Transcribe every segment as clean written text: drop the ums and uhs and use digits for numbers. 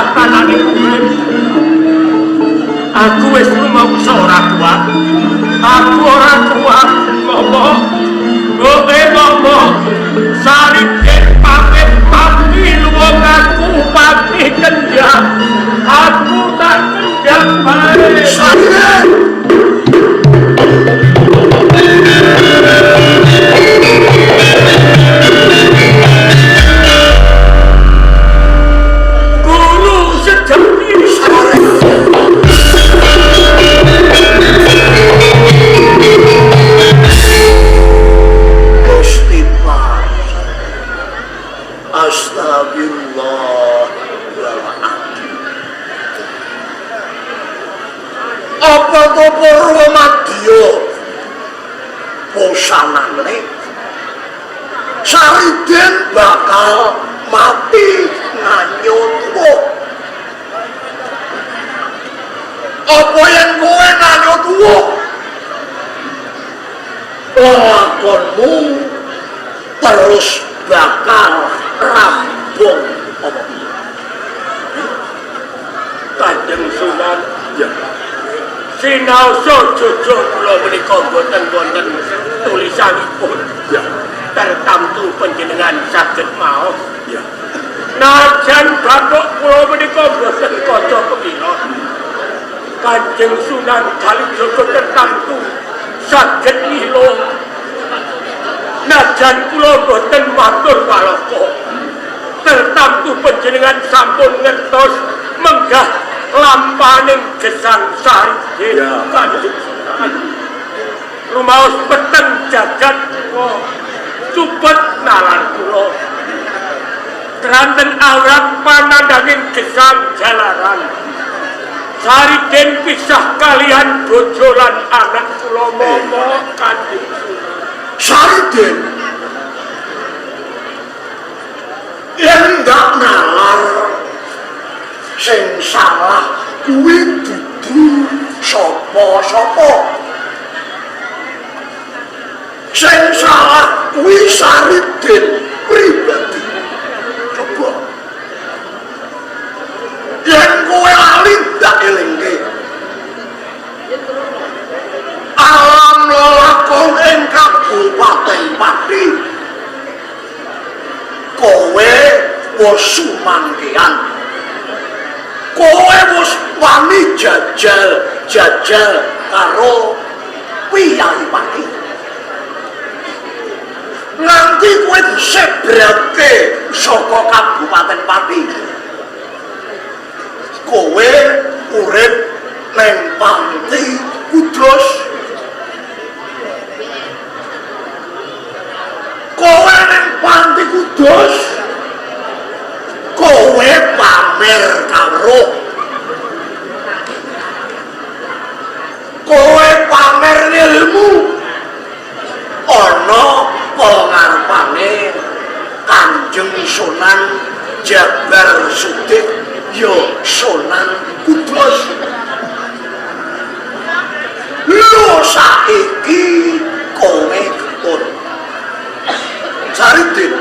tatanane urip. Aku wis rumangsa ora kuat. Aku ora kuat ngomong. Kowe ngomong Sariden pamit pati luwung aku pati kenjang. Aku tak kenjang bae. Sariden. Guru sejati Gusti Pak. Astagfirullahaladzim. Apa to Purwa Madya bosanane Sariden bakal mati nganyo tuwa. Apa yen kowe nganyo tuwa lakonmu terus bakal rambung apa? Kanjeng Sunan ya. Sinaosa jujur kula menika boten wonten tulisanipun ya. Tertamtu panjenengan saged maos ya. Najan bathuk kula menika boten kaca pepira. Kanjeng Sunan Kalijaga tertamtu saged lilo. Najan kula boten matur walaka. Tertamtu panjenengan sampun ngertos menggah lampaning gesang Sariden Kanjeng Sunan. Rumaos peteng jagat kula cupet nalar kula. Keranten awrat panandhanging gesang jalaran. Sariden pisah kalian bojo lan anak kula momo Kanjeng Sunan. Sariden yen ndak nalar sing salah kuwi dudu sapa-sapa. Sing salah kuwi Sariden pribadi. Coba yen kowe lali ndak elingke alam lelakon ing Kabupaten Pati kowe wis sumangkean, kowe wis wani jajal-jajal karo piyai Pati nganti kowe disebrake saka Kabupaten Pati. Kowe urip ning panti Kudus. Kowe ning panti Kudus kowe pamer kawruh, kowe pamer ilmu ana pengarepane Kanjeng Sunan Jabar Sudik ya Sunan Kudus. Lho saiki kowe getun Sariden,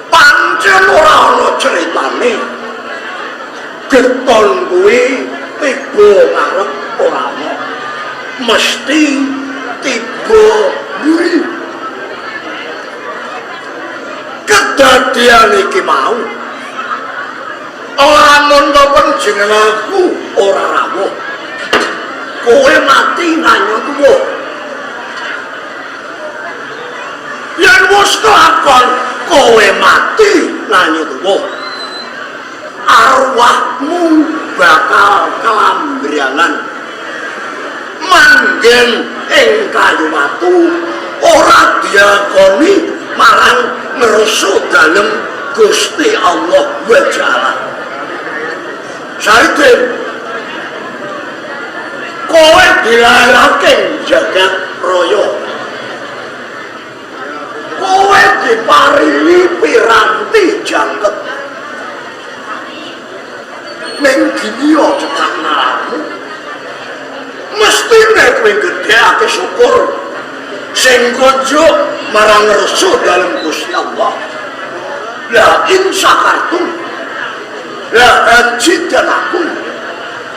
pancen ora ana critane getun kuwi tiba ngarep ora ana, mesti tiba mburi. Kedadian iki mau lamun to panjenenganku ora rawuh, kowe mati nganyo tuwa. Yen wis kelakon kowe mati nganyo tuwa, arwahmu bakal kelambrangan manggen ing kayu watu ora diakoni marang ngersa dalem Gusti Allah wa Ta'ala. Sariden kowe dilarake jagat raya, kowe diparingi piranti jangket ning dunya cekak nalarmu, mestine kowe gedhekake syukur sing kunjuk marang ngersa dalem Gusti Allah. La in syakartum La ajidan aku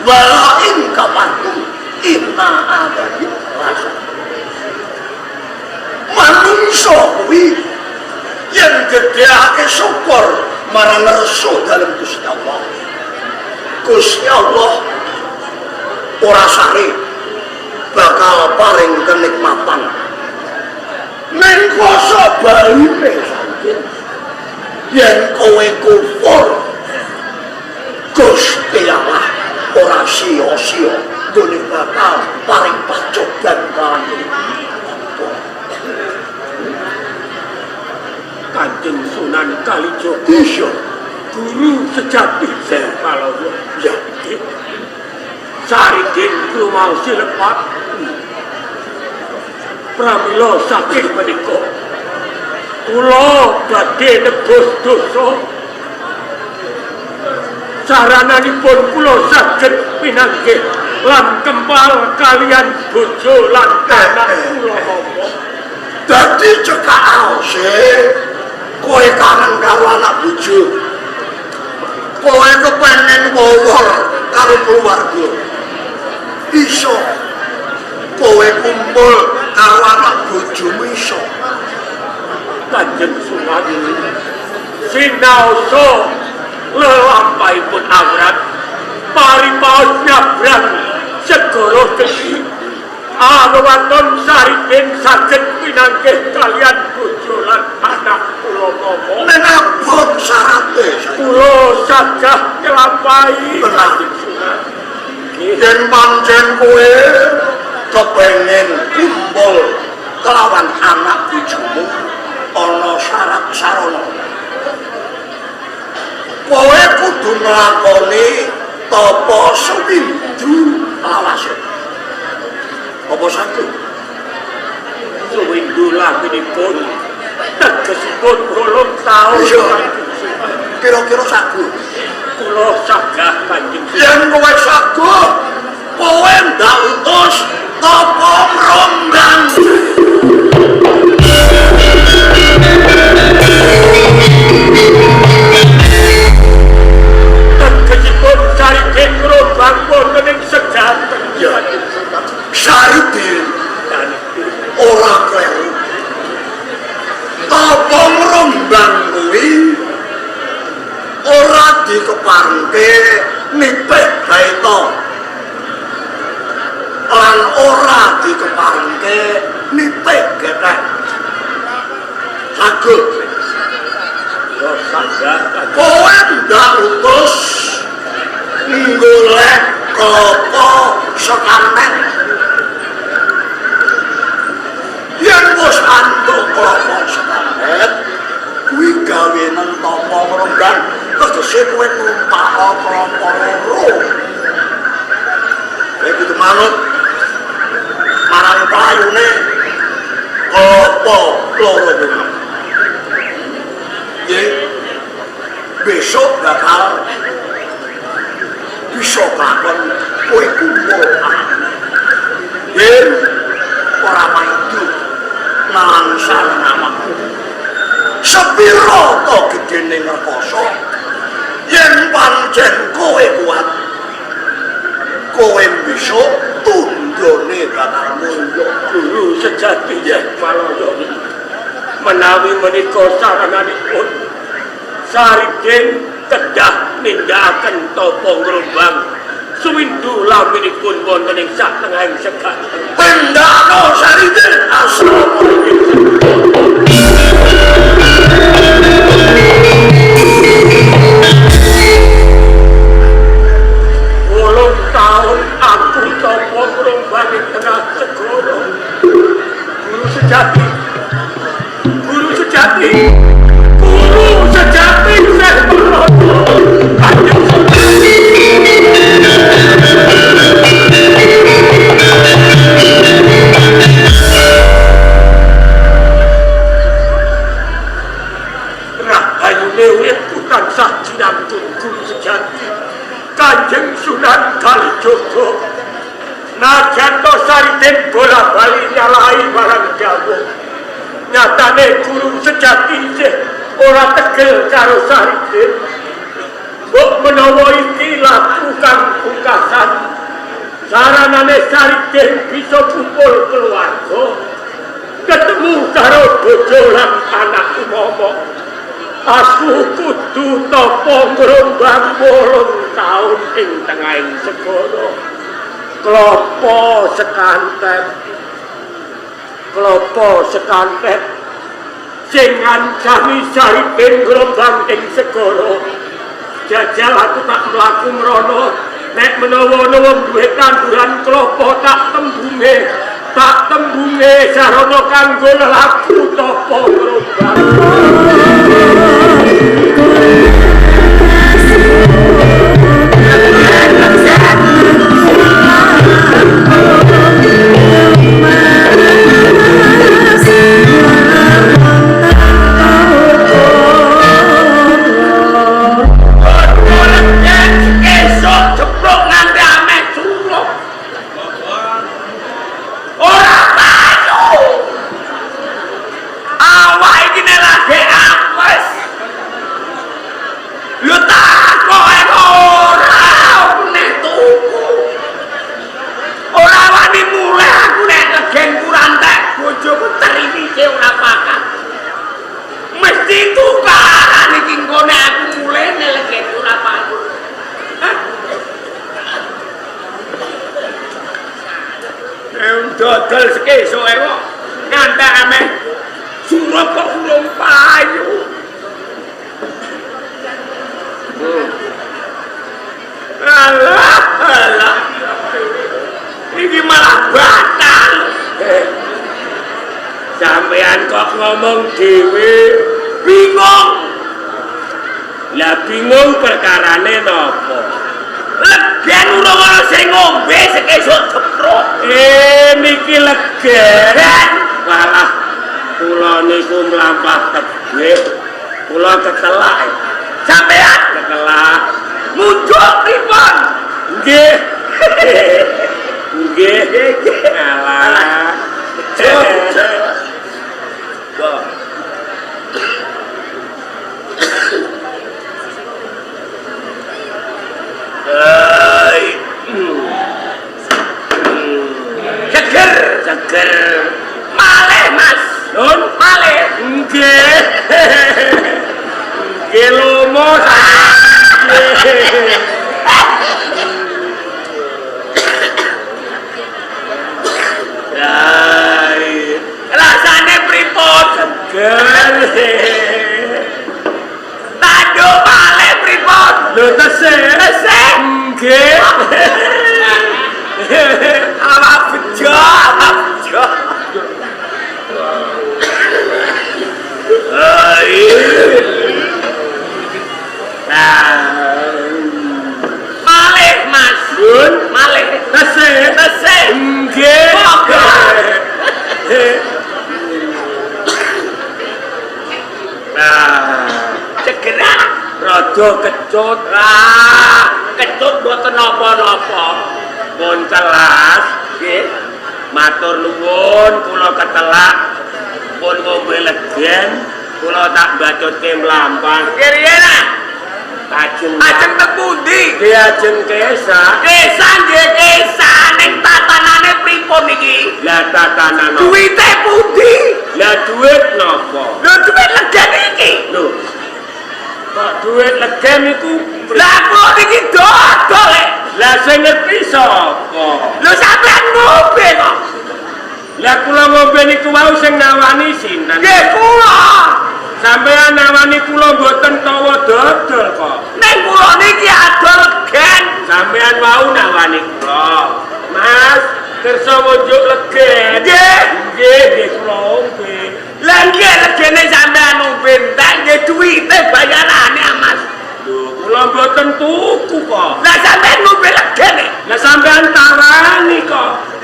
wala in kafartum inna adabi rasa. Manungsa kuwi yen gedheake syukur marang ngersa dalem Gusti Allah. Gusti Allah ora sare bakal paring kenikmatan. Ning kuasa baline saking yen kowe kufur, Gusti Allah ora sia-sia nggone bakal paring pacoban kanggo Kanjeng Sunan Kalijaga. Iya. Guru sejati Syekh Malawa. Ya. Saridin rumaosi lepat. Pramila saking menika kula badhe nebus dosa. Sarananipun kula saged pinanggih lan kempal kalian bojo lan anak kula mama. Dadi cekak aose kowe kangen karo anak bojo. Kowe kepengen wowor karo keluarga. Iso kowe kumpul karo anak bojomu iso. Kanjeng Sunan sinaosa lelampahipun awrat paripaos nyabrang segara gedhi awaton Saridin saged pinanggih kalian bojo lan anak kula mama. Ning abot syarate kula sagah nglampahi. Kanjeng Sunan. Yen pancen kowe kepengin kumpul kelawan anak bojomu ana syarat sarana. Kowe kudu nglakoni tapa suwindu lawase. Apa saged? Suwindu laminipun tegesipun 8 taun. Kira-kira sagu. Kula sagah Kanjeng. Yen kowe sagu, kowe ndak utus tapa ngrombang. Tegesipun Saridin ngrombang wonten ing segaten. Saridin ora kleru. Tapa ngrombang kuwi ora dikeparengke nipih baita lan ora dikeparengke nipih gethek. Saged. Kowe ndak utus nggolek kelapa sekanten. Yen wis antuk kelapa sekanten, kuwi gawenen tapa ngrombang, tegese kowe numpak kelapa loro. Kowe kudu manut marang playune kelapa loro kuwi. Nggih, besok bakal bisa kelakon kowe kumpul. Yen ora maidu nalangsa namaku. Sepiro to gedene ngrekoso yen pancen kowe kuat, kowe besok tundone bakal mulya. Guru sejati Syekh Malawa. Menawi menika sarananipun Saridin kedah nindakaken tapa ngrombang suwindu laminipun wonten ing satengahing segaten. Tindakno Saridin. Assalamualaikum. Wolung taun aku tapa ngrombang ing tengah segara. Guru sejati, guru sejati, guru sejati Syekh Malawa. Kanjeng Sunan. Rahayune uripku tansah jinangkung guru sejati Kanjeng Sunan Kalijaga. Najan to Saridin bola-bali nyalahi marang dawuh, nyatane guru sejati isih ora tegel karo Saridin. Mbok menawa iki laku kang pungkasan saranane Saridin bisa kumpul keluarga, ketemu karo bojo lan anakku momok. Aku kudu tapa ngrombang 8 taun ing tengahing segara. Klopo sekantet, klopo sekantet sing ngancani Saridin ngrombang ing segara. Jajal aku tak mlaku mrono, nek menawa ana wong duwe tanduran klopo tak tembunge sarana kanggo lelaku tapa ngrombang. Dodol sekesoke kok ngantek ameh surup kok urung payu. Alah, alah. Iki malah batal. Sampean kok ngomong dhewe bingung. Lah bingung perkarane napa? Legen urung ana sing ngombe sekesuk jepruk. Niki legen. Walah, kula niku mlampah tebih. Kula ketelak. Sampean ketelak. Muncul pripun? Nggih. Nggih. Alah. Seger, seger. Malih, Mas. Nun, malih. Nggih. Nggih lomo. Rasane pripun? Seger. Tanduk malih pripun? Lho tesih. Tesih. Nggih. Awak bejo, awak bejo. Malih, Mas. Nun, malih. Tesih, tesih. Nggih. Nah, segera rada kecut. Ah, kecut mboten napa-napa. Pun telas, nggih. Matur nuwun kula ketelak. Pun ngombe legen, kula tak bacutke mlampah. Nggih riyen ah. Ajeng ajeng teng pundi? Nggih ajeng kesa. Kesa nggih kesa ning tatanane pripun iki? Lah tatanan duwite pundi? Lah duit napa? Lho duit legen iki. Lho. Kok duit legen iku? Lah kula niki dodol. Lah sing ngerti sapa? Lho sampean ngombe kok. Lah kula ngombe niku wau sing nawani sinten? Nggih kula. Sampean nawani kula mboten tawa dodol kok. Ning kula niki adol legen. Sampean wau nawani kula. Mas, kersa ngunjuk legen. Nggih. Nggih, nggih kula ombe. Lah nggih legene sampean ombe entek nggih duwite bayarane, Mas. Lho, kula mboten tuku kok. Lah sampean ngombe legene. Lah sampean tawani kok.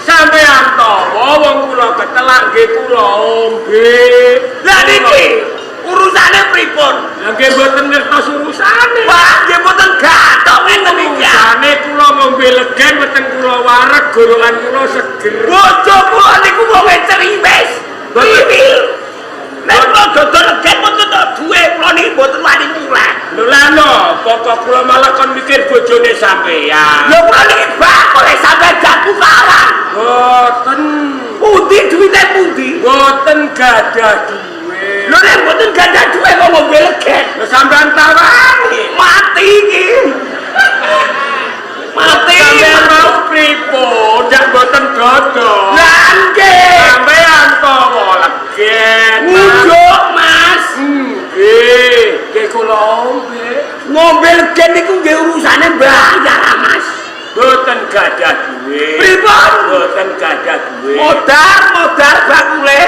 Sampean tawa wong kula ketelak nggih kula ombe. Lah niki urusane pripun? Lah nggih mboten ngertos urusane. Wah, nggih mboten gathok ngeten iki. Urusane kula ngombe legen weteng kula wareg gorokan kula seger. Bojo kula niku wong ceriwis. Wiwi. Nek kula dodol legen mboten tok duwe kula niki mboten wani mulih. Lho lah napa kok kula malah kon mikir bojone sampeyan. Lho kula niki bakul sampeyan jak tukaran. Boten. Pundi duwite pundi? Boten gadah duwe. Lho nek mboten gadah duwe kok ngombe legen. Lho sampeyan tawani. Mati iki. Mati. Sampeyan mau pripun? Ndak boten dodol. Lah nggih. Sampeyan tawa legen. Ngunjuk, Mas. Nggih, nggih kula ombe. Ngombe legen niku nggih urusane bayar, Mas. Boten gadah duwe. Pripun? Boten gadah duwe. Modar, modar bakule.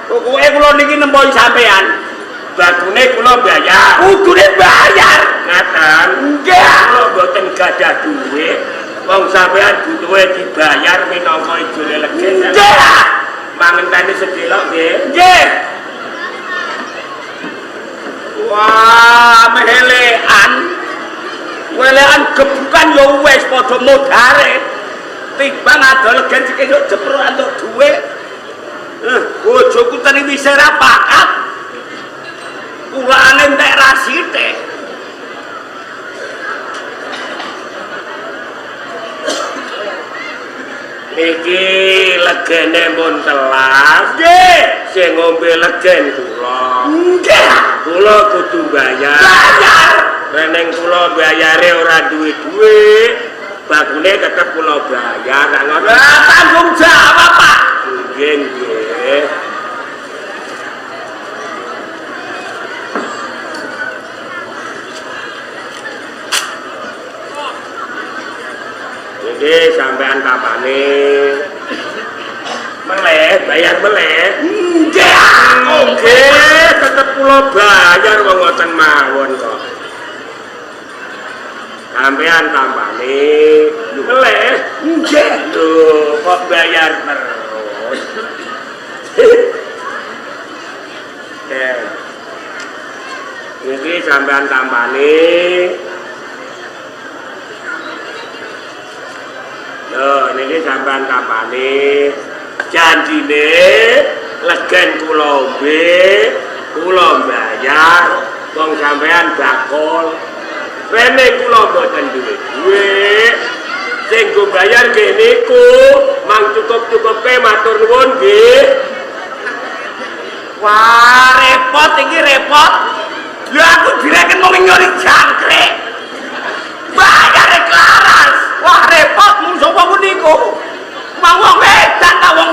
Pokoke kula niki nempoki sampean. Bakune kula bayar. Kudune bayar. Ngaten. Nggih. Kula boten gadah duwe. Wong sampean butuhe dibayar minangka ijole legen. Nggih. Mangenteni sedelok nggih. Nggih. Wah, mehelean. Welean gebukan ya wis padha modare. Timbang adol legen sik esuk jepruk entuk dhuwit. Bojoku teni wis ora pakat. Kulane entek ra sithik. Niki legene pun telas. Nggih. Sing ngombe legen kula. Nggih. Kula kudu bayar. Bayar. Reneng kula bayare ora duwe-duwe. Bakune tetep kula bayar. Lah ngoten. Lah tanggung jawab, Pak. Nggih, nggih. Niki sampean kapane? Meleh, bayar meleh. Nggih. Nggih, tetep kula bayar wong ngoten mawon kok. Sampean tampane meleh. Nggih. Lho, kok bayar terus? Niki sampean tampane. Lho, niki sampean tampane. Janjine legen kula ombe, kula bayar, wong sampean bakul. Rene kula mboten duwe duwe. Sing nggo bayar nggih niku, mang cukup-cukupke matur nuwun nggih. Wah, repot iki repot. Lha aku direken wong nyuri jangkrik. Bayare klaras. Wah, repot mung sapa niku. Mang wong wedan ta wong